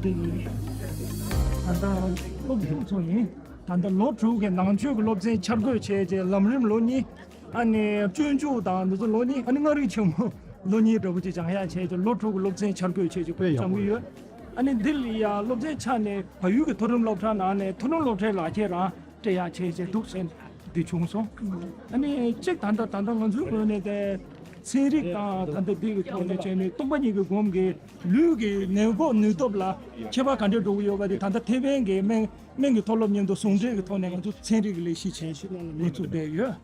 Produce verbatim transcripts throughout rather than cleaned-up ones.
ད་ལྟ་སློབ་ཕྲུག་ཚོ་ཡིན། ད་ལྟ་ལོ་དྲུག་གི་ནང་ཆོས་ཀྱི་སློབ་ཚན་འཆར་འགོད་བྱས་རྗེས་ལམ་རིམ་ལོ་གཉིས། ཨ་ནི་སྤྱོད་འཇུག་དང་འདི་ཚོ་ལོ་གཉིས། ཨ་ནི་ལྔ་རིག་ཆེན་མོ་ལོ་གཉིས་འདྲ་པོ་ཅིག་སྦྱང་ཡག་བྱས་རྗེས་ལོ་དྲུག་གི་སློབ་ཚན་འཆར་འགོད་བྱས་རྗེས་དཔེ་ཡག་སྦྱང་པོ་གི་ཡོད། ཨ་ནི་འདི་ལ་ཡ་སློབ་ཚན་ཆ་ནས་བལ་ཡུལ་གྱི་མཐོ་རིམ་སློབ་གྲྭ་ནང་ནས་མཐོ་རིམ་སློབ་གྲྭའི་ལག་ཁྱེར་རང་སྤྲད་ཡག་བྱས་རྗེས་འདུག་ཟེར་འདི་བྱུང་སོང་། ཨ་ནི་གཅིག་ད་ལྟ་ད་ལྟ་ང་ཚོའི་ངོས་ནས་དེ་ཚན་རིག་དང་ད་ལྟ་འདི་གི་ཐོག་ནས་བྱས་ནས་སྟོང་པ་ཉིད་ཀྱི་སྒོམ་གྱི་ལུས་ཀྱི་ནུས་ཁོག་ནུས་སྟོབས་ལ་ཁྱད་པར་ག་འདྲས་འགྲོ་གི་ཡོད་པ་དེ་ད་ལྟ་ཐེ་ཝན་གྱི་སྨན་སྨན་གྱི་མཐོ་སློབ་མཉམ་དུ་ཟུང་འབྲེལ་གྱི་ཐོག་ནས་ང་ཚོ་ཚན་རིག་གི་ལས་གཞི་བྱས་ཤིག་འགོ་བཙུགས་བསྡད་ཡོད།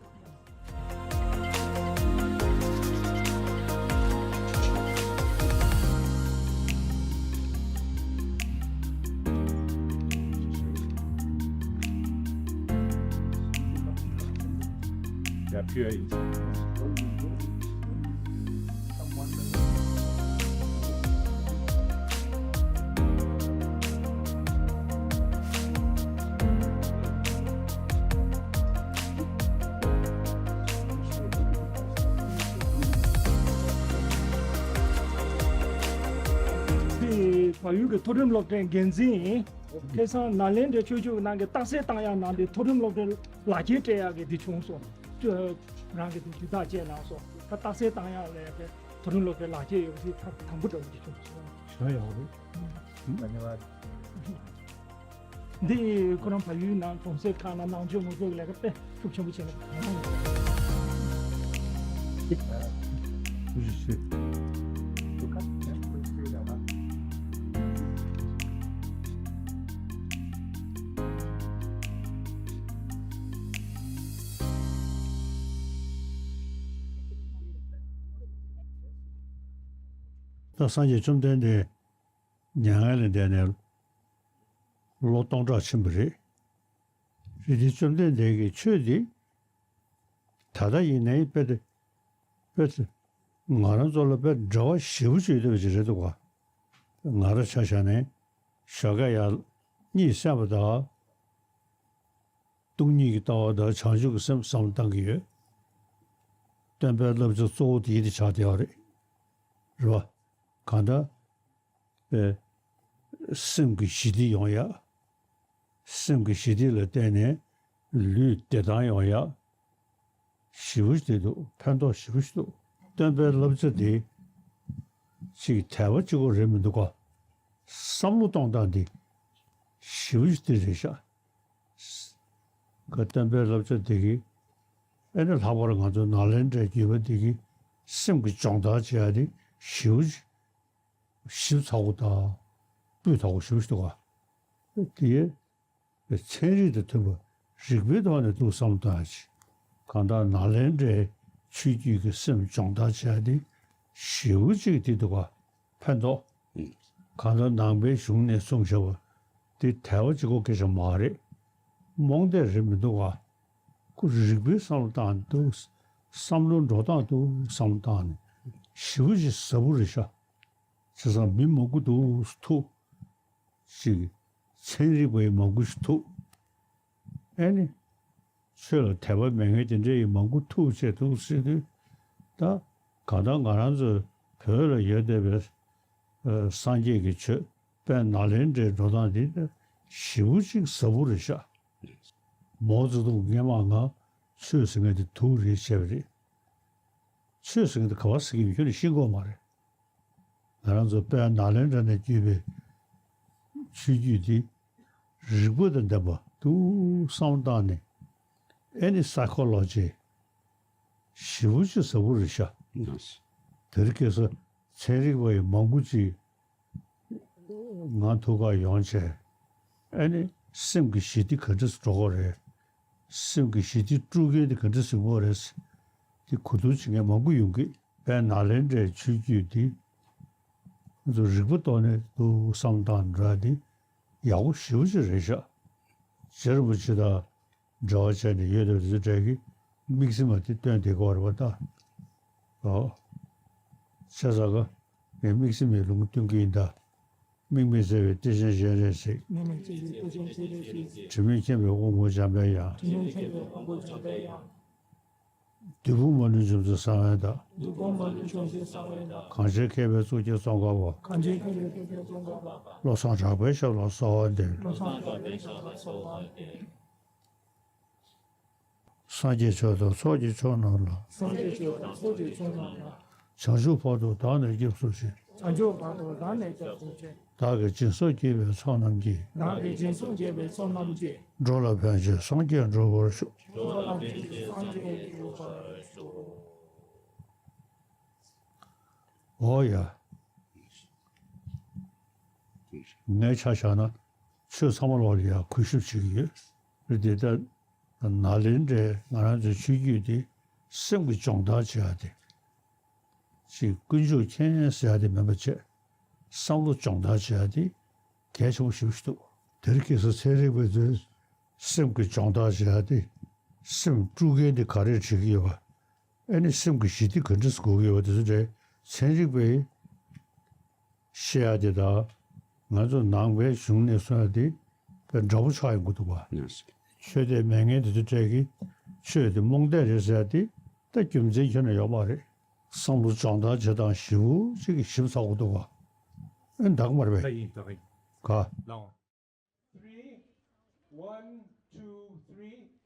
དེ་བལ་ཡུལ་གྱི་མཐོ་རིམ་སློབ་གྲྭའི་འགན་འཛིན་ཡིན། ཁ་སང་ནཱ་ལེནྡྲའི་ཆོས་བརྒྱུད་ནང་གི་རྟགས་གསལ་བཏང་ཡག་ནང་དེ་མཐོ་རིམ་སློབ་གྲྭའི་ལག་ཁྱེར་སྤྲད་ཡག་གི་དེ་བྱུང་སོང་། ཁྱོད་རང་གི་དེ་དེ་དག་བཅས་གནང་སོང་། ད་རྟགས་གསལ་བཏང་ཡག་ལས་ཀའི་མཐོ་རིམ་སློབ་གྲྭའི་ལག་ཁྱེར་ཡོད་པ་དེ་ད་དང་པོ་འདྲ་བོ་དེ་བྱུང་སོང་། ཞེ་དྲག་ཡག་པོ་རེད། འདི་ཁོ་རང་བལ་ཡུལ་ནང་གྲོང་གསེབ་ཁག་ནང་ནང་ཆོས་ངོ་སྤྲོད་ཀྱི་ལས་ཀ་དཔེ་ཤུགས་ཆེན་པོ་བྱས་ནས། ད་སངས་རྒྱས་བཅོམ་ལྡན་འདས་མྱ་ངན་ལས་འདས་ནས་ལོ་སྟོང་ཕྲག་ཕྱིན་པ་རེད། རེད་དེ་བཅོམ་ལྡན་འདས་ཀྱི་ཆོས་འདི་ད་ལྟ་ཡིན་ནའི་དཔེ་དེ་དཔེ་དེ་ང་རང་ཚོ་ལ་དཔེ་འབྲེལ་བ་ཞེ་པོ་ཅིག་ཡོད་པ་ཅིག་རེད་འདུག་ག་ང་རང་ཆ་བཞག་ནས་ཞོགས་ཀས་ཡར་གཉིད་སད་པ་དང་། སྟོང་ཉིད་ཀྱི་ལྟ་བ་དང་བྱང་ཆུབ་ཀྱི་སེམས་བསམ་བློ་བཏང་གི་ཡོད། སྟོན་པའི་བསླབ་བྱ་གཙོ་བོ་དེ་འདི་ཆགས་བསྡད་ཡོད་རེད། རེད་བ། གང་ལྟར། པའི་སེམས་ཀྱི་ཞི་བདེ་ཡོང་ཡ། སེམས་ཀྱི་ཞི་བདེ་ལ་བརྟེན་ནས་ལུས་བདེ་ཐང་ཡོང་ཡ། ཞེ་པོ་ཞིག་འདུག་ཕན་ཐོགས་ཞེ་པོ་ཞིག་འདུག་སྟོན་པའི་བསླབ་བྱ་དེ་ཅིག་དལ་བ་གཅིག་པོ་རེད་མི་འདུག་ག་བསམ་བློ་གཏོང་སྟངས་དེ་ཞེ་པོ་ཞིག་དེ་རེད་ཤག་ག་སྟོན་པའི་བསླབ་བྱ་དེ་གིས་ཨེ་ནི་ལྷག་པར་ང་ཚོ་ནཱ་ལེནྡྲའི་བརྒྱུད་པ་དེ་གིས་སེམས་ཀྱི་སྦྱོང་བརྡར་བྱེད་ཡ་དེ་ཞེ་པོ་ཞིབ་ཚགས་པོ་དང་སྤུས་དག་པོ་ཞེ་པོ་ཞིག་འདུག་ག་དེ་ཚན་རིག་དང་མཐུན་པ་རིག་པའི་ཐོག་ནས་ཏོག་བསམ་བློ་བཏང་ཡ་ཅིག་གང་ལྟར་ནཱ་ལེནྡྲའི་ཆོས་བརྒྱུད་ཀྱི་སེམས་སྦྱོང་བརྡར་བྱེད་ཡ་དེ་ཞེ་པོ་ཅིག་དེ་འདུག་ག་ཕན་ཐོགས། གང་ལྟར་ནང་པའི་གཞུང་ནས་གསུངས་བཞག་པ་དེ་དལ་བ་གཅིག་པོ་སྐད་ཆ་མ་རེད། རྨོངས་དད་རེད་མི་འདུག་ག་ཁོ་རིག་པའི་བསམ་བློ་བཏང་འདུག་བསམ་བློ་འགྲོ་སྟངས་འདུག་བསམ་བློ་བཏང་ནས་ཞེ་པོ་ཅིག་ཟབ་པོ་རེད་ཤག་བྱས་ཙང་མི་མང་པོ་འདུག་ཐུག་ཅིག་ཚན་རིག་པ་ཡི་མང་པོ་ཞིག་ཐུག་ཨེ་ནི། ཆོས་ལ་དད་པ་མེད་མཁན་དེ་འདྲ་ཡི་མང་པོ་ཐུག་བྱས་འདུག་ཟེར་དུས། ད་གང་ལྟར་ང་རང་ཚོའི་བོད་ལ་ཡོད་བསྡད་པའི་ཨ་སངས་རྒྱས་ཀྱི་ཆོས་དཔལ་ནཱ་ལེནྡྲའི་འགྲོ་སྟངས་འདི་ཞེ་པོ་ཅིག་ཟབ་པོ་རེད་ཤག་མའོ་ཙེ་ཏུང་སྔས་མ་ང་ཆོས་ཟེར་མཁན་དེ་དུག་རེད་བྱས་པ་རེད། ཆོས་ཟེར་མཁན་དེ་ག་པར་ཟེར་གྱི་ཡོད་ཁྱོན་ནས་ཤེས་ཀྱི་ཡོད་མ་རེད། ང་རང་ཚོ་དཔལ་ནཱ་ལེནྡྲ་ནས་བརྒྱུད་པའི་ཆོས་བརྒྱུད་འདི་རིག་པ་དང་ལྡན་པ་འདུག་བསམ་བློ་བཏང་ནས་ཨེ་ནི་སའི་ཁོ་ལོ་ཇི་ཞེ་པོ་ཅིག་ཟབ་པོ་རེད་ཤག་དེ་རིང་ཁ་སང་ཚན་རིག་པ་ཡི་མང་པོ་ཅིག་ང་ཐུག་ག་ཡོང་བྱས་ཨེ་ནི་སེམས་ཀྱི་ཞི་བདེ་ག་འདྲས་སུ་འགྲོ་གི་རེད། སེམས་ཀྱི་ཞི་བདེ་དཀྲུག་མཁན་དེ་ག་འདྲས་སུ་ཡོང་གི་རེད། དེ་གོ་བསྡུར་བྱེད་མཁན་མང་པོ་ཡོང་གི་དཔལ་ནཱ་ལེནྡྲའི་ཆོས་བརྒྱུད་འདི་ང་ཚོ་རིག་པ་ཐོག་ནས་འདུག་བསམ་སྟངས་འདྲ་འདི་ཡག་པོ་ཞེ་པོ་ཅིག་རེད་ཤག་རྗེ་རིན་པོ་ཆེ་དང་འབྲེལ་བ་བྱས་ནས་ཡོད་དེ་དེ་ཚོ་འདྲ་གི་དམིགས་བསལ་མ་དེ་སྟོན་བསྡད་ཀྱི་ཡོད་རེད་པ་ད། ཨོ། བྱས་ཙང་ག་ངས་དམིགས་བསལ་མའི་ལུང་སྟོན་གྱི་ཡིན་ད། དམིགས་མེད་བརྩེ་བའི་གཏེར་ཆེན་སྤྱན་རས་གཟིགས། དམིགས་མེད་བརྩེ་བའི་གཏེར་ཆེན་སྤྱན་རས་གཟིགས། དྲི་མེད་མཁྱེན་པའི་དབང་པོ་འཇམ་དཔལ་དབྱངས། དྲི་མེད་མཁྱེན་པའི་དབང་པོ་འཇམ་དཔལ་དབྱངས། བདུད་དཔུང་མ་ལུས་འཇོམས་མཛད་གསང་བའི་བདག། བདུད་དཔུང་མ་ལུས་འཇོམས་མཛད་གསང་བའི་བདག། གངས་ཅན་མཁས་པའི་གཙུག་རྒྱན་ཙོང་ཁ་པ། གངས་ཅན་མཁས་པའི་གཙུག་རྒྱན་ཙོང་ཁ་པ། བློ་བཟང་གྲགས་པའི་ཞབས་ལ་གསོལ་བ་འདེབས། བློ་བཟང་གྲགས་པའི་ཞབས་ལ་གསོལ་བ་འདེབས། སངས་རྒྱས་ཆོས་དང་ཚོགས་ཀྱི་མཆོག་རྣམས་ལ། སངས་རྒྱས་ཆོས་དང་ཚོགས་ཀྱི་མཆོག་རྣམས་ལ། བྱང་ཆུབ་བར་དུ་བདག་ནི་སྐྱབས་སུ་མཆི། བྱང་ཆུབ་བར་དུ་བདག་ནི་སྐྱབས་སུ་མཆི། བདག་གིས་སྦྱིན་སོགས་བགྱིས་པའི་ཚོགས་རྣམས་ཀྱིས། བདག་གིས་སྦྱིན་སོགས་བགྱིས་པའི་ཚོགས་རྣམས་ཀྱིས། འགྲོ་ལ་ཕན་ཕྱིར་སངས་རྒྱས་འགྲུབ་པར་ཤོག། འགྲོ་ལ་ཕན་ཕྱིར་སངས་རྒྱས་འགྲུབ་པར་ཤོག། འོ་ཡ། ངས་ཆ་བཞག་ན་ཆོས་ཚང་མ་ལོག་ལ་ཡ་གུས་ཞབས་བྱེད་ཀྱི་ཡོད། རེད་དེ་ད་ནཱ་ལེནྡྲའི་ང་རང་ཚོའི་ཆོས་བརྒྱུད་དེ་སེམས་ཀྱི་སྦྱོང་བརྡར་བྱེད་ཡ་དེ། ཅིག་ཀུན་སྤྱོད་མཁྱེན་ཟེར་ཡ་དེ་མིན་པ་བྱས། བསམ་བློ་སྦྱོང་བརྡར་བྱེད་ཡ་དེ་གལ་ཆེན་པོ་ཞེ་པོ་ཞིག་འདུག། དེར་ཁེ་སང་ཚན་རིག་པ་ཚོས་སེམས་ཀྱི་སྦྱོང་བརྡར་བྱེད་ཡ་དེ་སེམས་དཀྲུག་མཁན་དེ་ག་རེ་བྱེད་ཀྱི་ཡོད་པ། ཨ་ནི་སེམས་ཀྱི་ཞི་བདེ་ག་འདྲས་དགོས་ཀྱི་ཡོད་པ་དེ་ཚོ་འདྲ་ཚན་རིག་པས་བཤད་ཡ་དེ་དང་ང་ཚོ་ནང་པའི་གཞུང་ནས་གསུང་ཡ་དེ་དཔེ་འདྲ་པོ་ཆགས་ཡོང་གི་འདུག་བ། ཆོས་དད་མེད་མཁན་དེ་ཚོ་གྲས་ཀྱིས་ཆོས་དེ་རྨོངས་དད་རེད་ཟེར་ཡ་དེ་ད་རྒྱུ་མཚན་ཁྱོན་ནས་ཡོད་མ་རེད། བསམ་བློ་སྦྱོང་བརྡར་བྱེད་སྟངས་ཞེ་པོ་ཅིག་གི་ཞིབ་ཚགས་པོ་འདུག་བ། ཨེ་འདག་མ་རེད་པས། ད་ཡིན་ད་ཡིན། ག་ལའོ། Three, one, two, three.